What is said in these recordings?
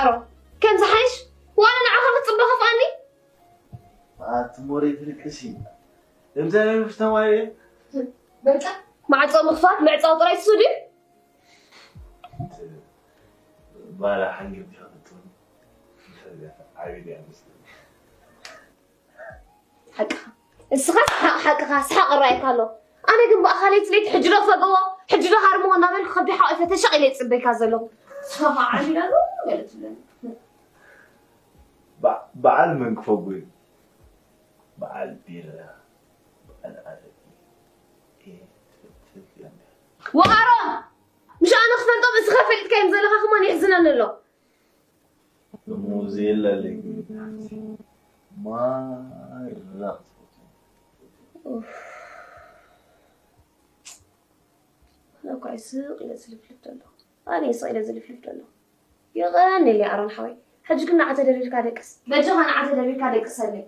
ኣሮ፣ ከም ዝሓይሽ ዋላ ንዓኻ ክትጽበ ከፍኣኒ? ኣቲ ሞሬ ትልቅሲ። እንታይ ምፍተማየ? በቃ፣ ማዕጾ ምኽፋት፣ ምዕጻው ጥራይ ትስኡ ድዩ? ባላ ሓንግብ ዲኻ ክትጥም? ዓብይ ዲያ መስለኒ። ሓቅኻ። እስኻ ስሓቕ ሓቅኻ፣ ስሓቕ እረኣየካ ኣሎ። ኣነ ግን ብኣኻ ለይቲ ለይቲ ሕጂ ዶ ፈገዎ፣ ሕጂ ዶ ሃርምዎ እናበልኩ ከቢድ ሓቒፈ ተሸቕ ኢለ ይጽበይካ ዘለኹ። ስኻ ዓቢድ ኣሎ ገለ ትብለኒ። በ-፣ በዓል መን ክፈጉ እዩ? በዓል ቢራ፣ በዓል ኣረቂ። እየ፣ ትፈልጥ እያ። ወኣሮን! ምሽ ኣነ ክፈልጦም እስኻ ፈሊጥካዮም ዘለኻ ከማን የሕዝነኒ ኣሎ። እሞ ዘየላለይ ማራ ክትፈትዎ። ኡፍ። ኣነ እኳ እየ ስቕ ኢለ ዝልፍልፍ ዘለኹ። ኣነ እየ ስቕ ኢለ ዝልፍልፍ ዘለኹ። ይቐንየለይ ኣሮን ሓወይ። ሕጂ ግን ንዓ ተደሪርካ ደቅስ። በጃኻ ንዓ ተደሪርካ ደቅሰለይ።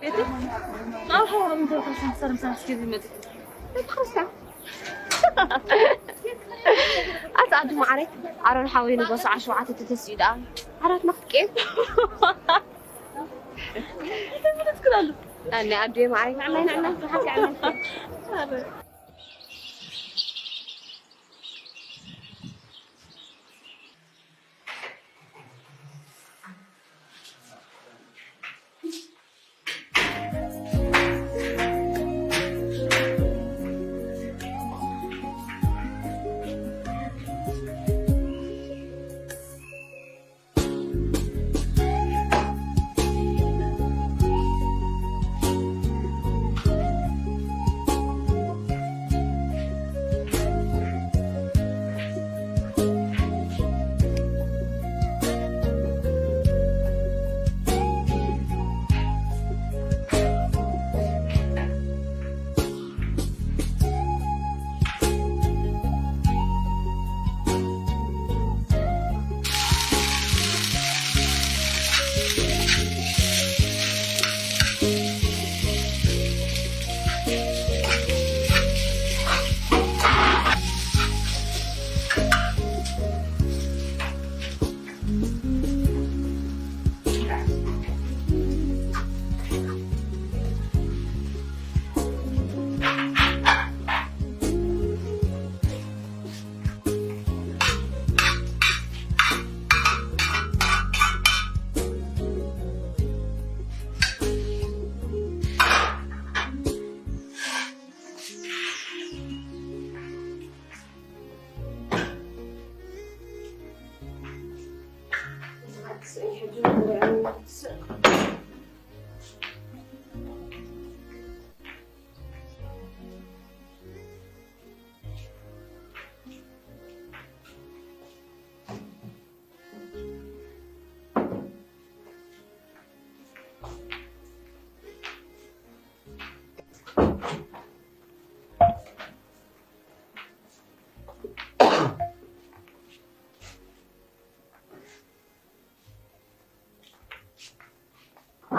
ቤቲ? ኣብ ሓዋሩ እንተ ተሳሰር ምሳስ ግዜ መጥቶ። ቤተ ክርስቲያን። ኣቲ ኣዱ ማዕረ፣ ኣሮን ሓወይ ንጎ ሰዓት ሸውዓተ ተተሲኡ ደኣ። ዓራት መኽትቄ። እንታይ ትብለትክን ኣሎ? ኣነ ኣዱ ማዕረ፣ ንዕናይ ንዕናይ፣ ብሓቂ ንዕናይ። ኣረ።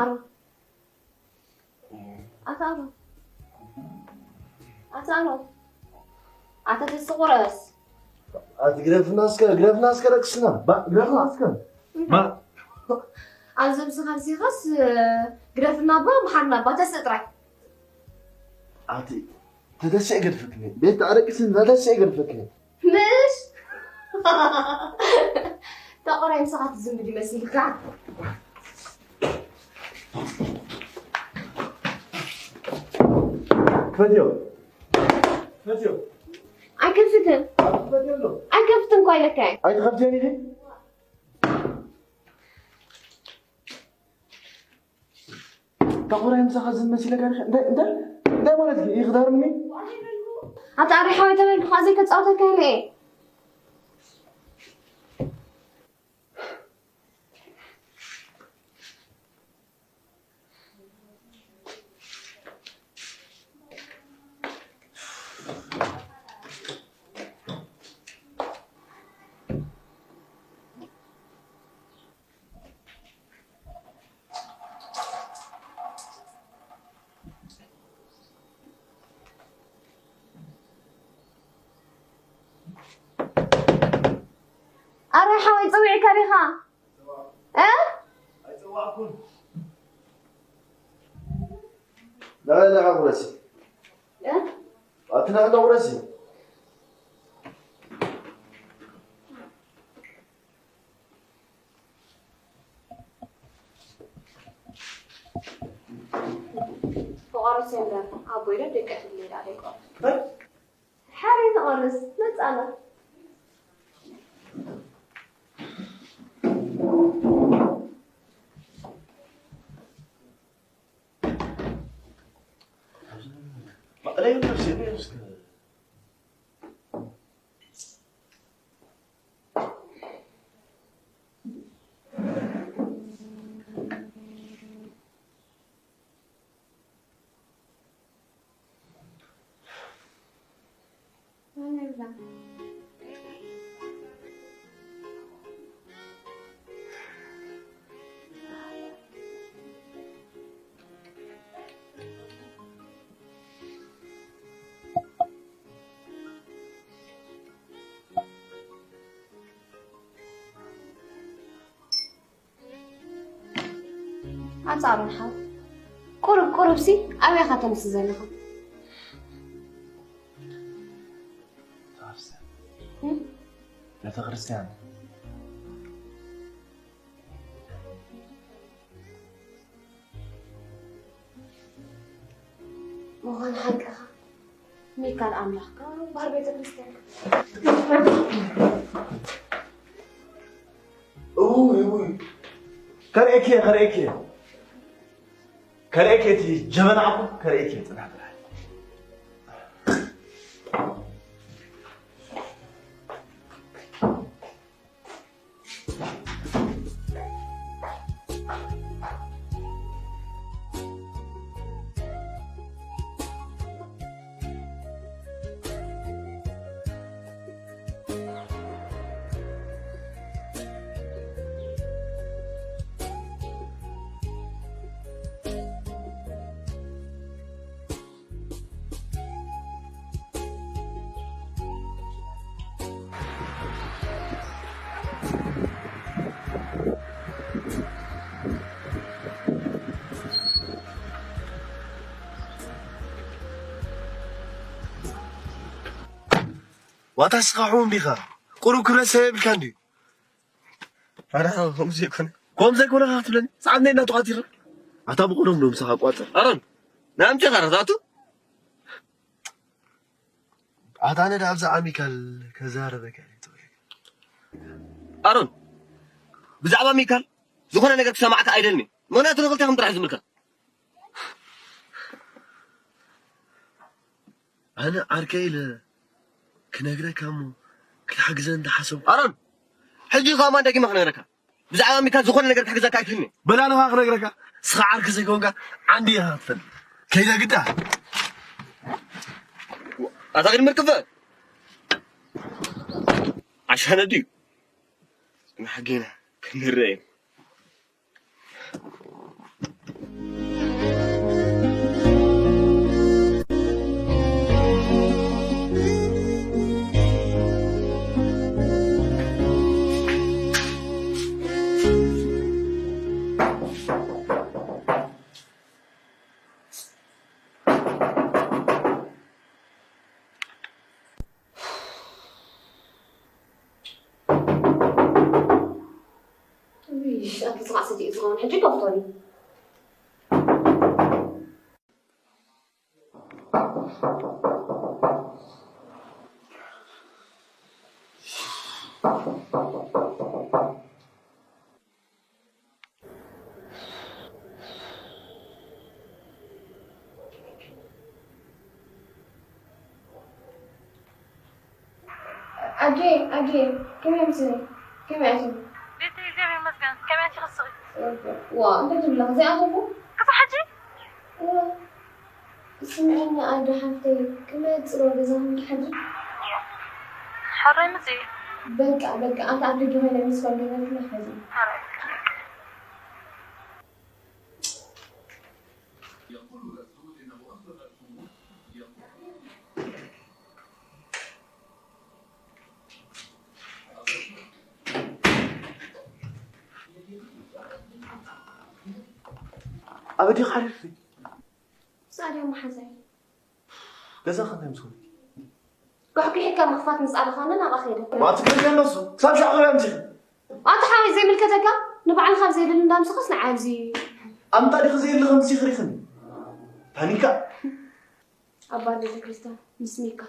ኣሮን፣ ኣታ ኣሮን፣ ኣታ ኣሮን፣ ኣታ ተስቑረስ። ኣቲ ግደፍና እስከ፣ ግደፍና እስከ ደቅስና። ባ፣ ግደፍና እስከ። ባ። ኣብዚ ምስኻ ምስኻስ፣ ግደፍና ባ፣ መሓርና ባ፣ ተስእ ጥራይ። ኣቲ ተተስእ ገድፈክኒ። ቤት ኣረቅስን ተተስእ ገድፈክኒ። ምሽ? ተቆራይ ምሳኻ ትዝምድ ይመስልካ? ክፈትዮ። ክፈትዮ። ኣይከፍትን። ክፈትዮ ኣሎ። ኣይከፍትን እኮ ኢለካ እየ። ኣይትኸፍትዮን ኢኺ? ተቆራይ ምሳኻ ዝም መሲለካ ዲኻ? እንታይ፣ እንታይ፣ እንታይ ማለት እዩ? ይኽዳርኒ? ኣታ ኣሪ ሓወይ ተበልኩኻ ዘይከጻወተካ ኢለ እየ። ኣረ ሓወይ ጸዊዕካ ዲኻ? እ? ኣይጸዋዕኩን። لا لا غرسي. እ? أتنا غرسي. ተቋረሰ እምበር ኣቦይ ዶ ደቂ ትብለይ ደኣ ደቂ እንታይ? ሓረይ ተቋረስ መጻና። መቐለይ ነፍሲ ነፍስከ ኣንጻሩ ንሓው ቁሩብ ቁሩብሲ ኣበይ ኢኻ ተምሲ ዘለኻ? እም? ቤተክርስትያን። ምዃን ሓቅኻ ሚካል ኣምላኽካ ባህር ቤተክርስትያን። እውይ፣ እውይ። ከርእየኪ እየ፣ ከርእየኪ እየ። ከርእየኪ እቲ ጀበና ኣቦ ከርእየኪ እየ፣ ጽናሕ ጥራሕ። ዋታ ስኻ ሕሙም ዲኻ? ቁሩብ ክብረት ሰብ የብልካን ድዩ? ኣረ ከምኡ ዘይኮነ። ከምኡ ዘይኮነ ክትብለኒ? ሰዓት ነይ እናተቋቲርና። ኣታ ብቑሩብ ዶ ምሳኻ ቋጽር? ኣሮን፣ ናይ ኣምጺኻ ዶ ትኣቱ? ኣታ ኣነ ደኣ ብዛዕባ ሚካል ከዛረበካ እየ ትብል። ኣሮን፣ ብዛዕባ ሚካል ዝኾነ ነገር ክሰማዕካ ኣይደልን እየ። ምኽንያቱ ንኽልቴኹም ጥራሕ ዝምልከት። ኣነ ዓርከይ ኢለ ክነግረካ እሞ ክትሓግዘኒ እንዳሓሰብኩ። ኣሮን፣ ሕጂ ከማን ደጊመ ክነግረካ። ብዛዕባ ሚካል ዝኾነ ነገር ክሕግዘካ ኣይክእልን እየ። በላ ንኻ ክነግረካ፣ ንስኻ ዓርኪ ዘይኮንካ ዓንዲ ኢኻ ክትፈልጥ። ከይደ ግዳ። ኣታ ግን ምርክፈ። ዓሻነ ድዩ? ንሓጌና ክንረአ እዩ። እሺ፣ ኣቲ ዝቓ ሰዲኡ ዝኸውን ሕጂ ዶክተር እዩ። ኣዴ፣ ኣዴ፣ ከመይ ኣምስለይ? ከመይ ኣትዩ? ቤተይ እግዚኣብሔር ይመስገን። ከመይ ኣትዩ ክስኺ? ዋ፣ እንታይ ትብላ? ዘይኣተኹ? ክሳብ ሕጂ? ዋ፣ ስምዕኒ ኣደ ሓፍተይ፣ ከመይ ኣጽሮ ገዛኹም ድሓን? ሕራይ ምጽኢ። በቃ፣ በቃ፣ ኣንተ ኣብ ደገ ኮይነ ምስ ጓል ገዛኹም ኣሕፈዚ። ሕራይ። ኣበዲኻ ሓሪርኪ? ሳልያ መሓዛይ። ገዛኻ እንታይ ምስ ኮነ? ጓሕጒሒካ ምኽፋት ምስ ኣበኻኒ ናብኣ ከይደ። ማዕት ክልተ ኣለሱ። ክሳብ ሻዕ ክሪኣ ምሲኺ። ኣንታ ሓወይ ዘይምልከተካ፣ ንባዕልኻ ኣብ ዘይደሊ እንዳምሰኸስ ንዓይ ኣብዚ። ኣንታ ዲኺ ዘየለ ከምዚ ክሪኽኒ? ታኒካ። ኣብ ባር ቤተ ክርስቲያን ምስ ሚካ።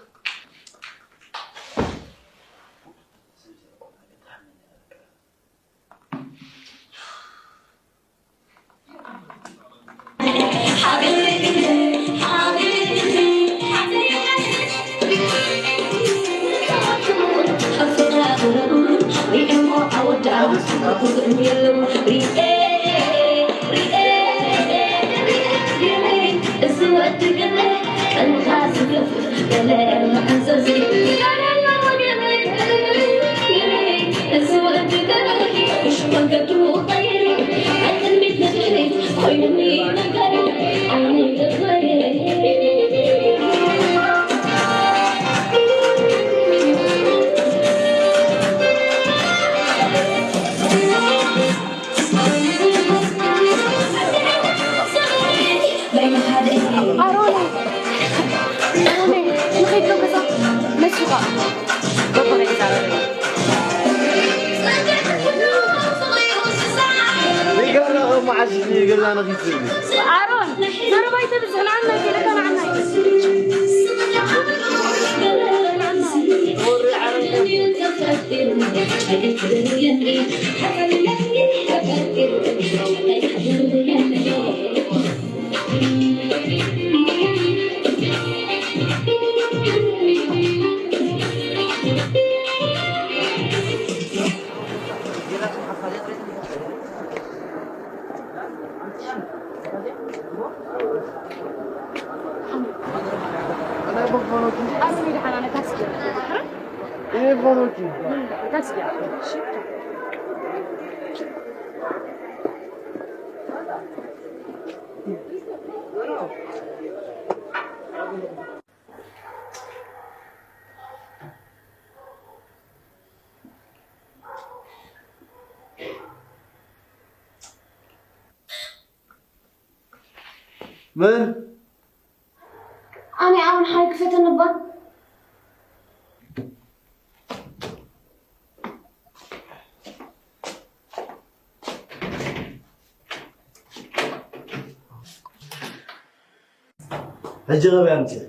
ኣሮን፣ ኣሮን፣ ንኸይድ ዶ ገዛ? መሲኻ። ጎቦ ናይ ገዛ ኣሮን። ንገራ መዓሽ ገዛ ንኺድ ትብሊ። ኣሮን፣ ዘረባ ኣይተብዝሕ፣ ንዓና ይገለካ፣ ንዓና። መን? ኣነ ኣሁን ሓይ ክፈተኒ እባ። ሕጂ ኸበይ ኣምፅእ?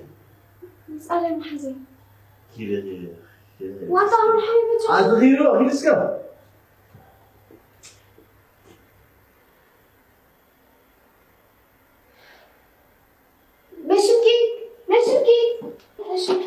ፃላይ መሓዘይ። ኪደ፣ ኪደ፣ ኪደ። ዋታ ኣሁን ሓይ ብቻ። ኣቲ ኪዶ፣ ኪድ እስከ። መሽምኪ፣ መሽምኪ፣ መሽምኪ።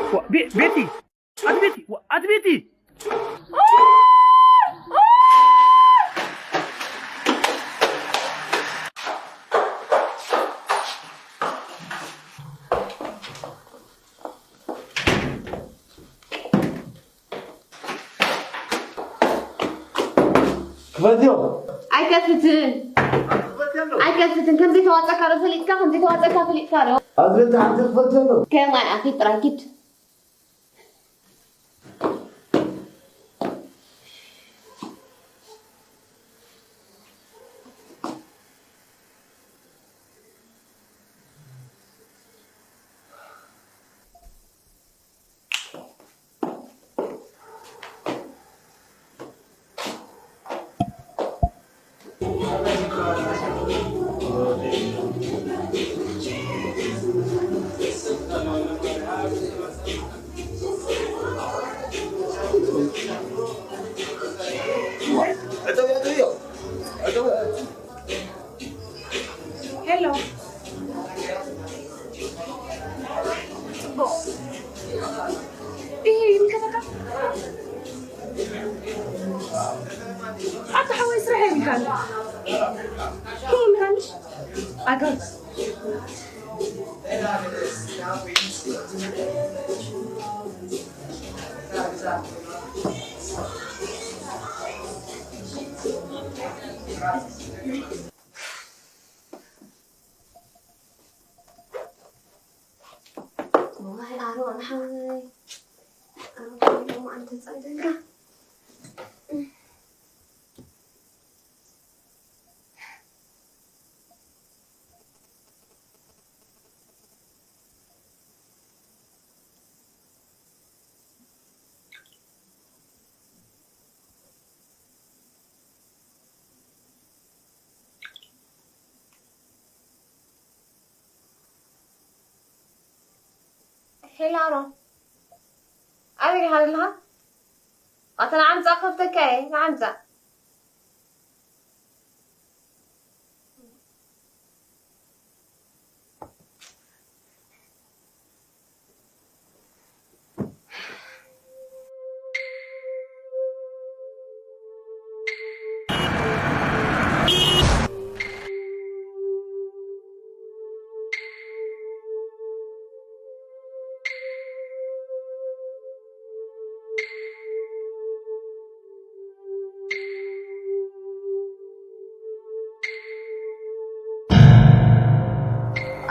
ዋ፣ ቤ-፣ ቤቲ! ኣቲ ቤቲ! ዋ፣ ኣቲ ቤቲ! ክፈትዮ። ኣይከፍትን። ኣይከፍትን። ከምዘይተዋፀካ ዶ ፈሊጥካ? ከምዘይተዋፀካ ፈሊጥካ ዶ? ኣዝረቲ ሓንቲ ክፈት ዘሎ። ከማይ ኣኺድ ጥራይ ኪድ። ሄሎ። ጽቡቕ። ይሄ ይምከተካ። ኣታ ሓወይ ስራሕ የብልካን። ይሄ ምናምሽ ኣገር። ዋይ ኣሮን ሓወይ፣ ኣሮን ሓወይ፣ ሎሚ ኣንተ ጸገምካ። ሄሎ ኣሮን፣ ኣበይ ኢኻ ዘለኻ? ኣታ ንዓምጻ ከፍተካ እየ፣ ንዓምጻ።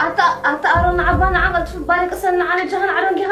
ኣታ ኣታ ኣሮን ንዓባ ንዓ ቀልጥፍ ባርቅሰን ንዓ ነጃኸን ዓዶንጊኻ።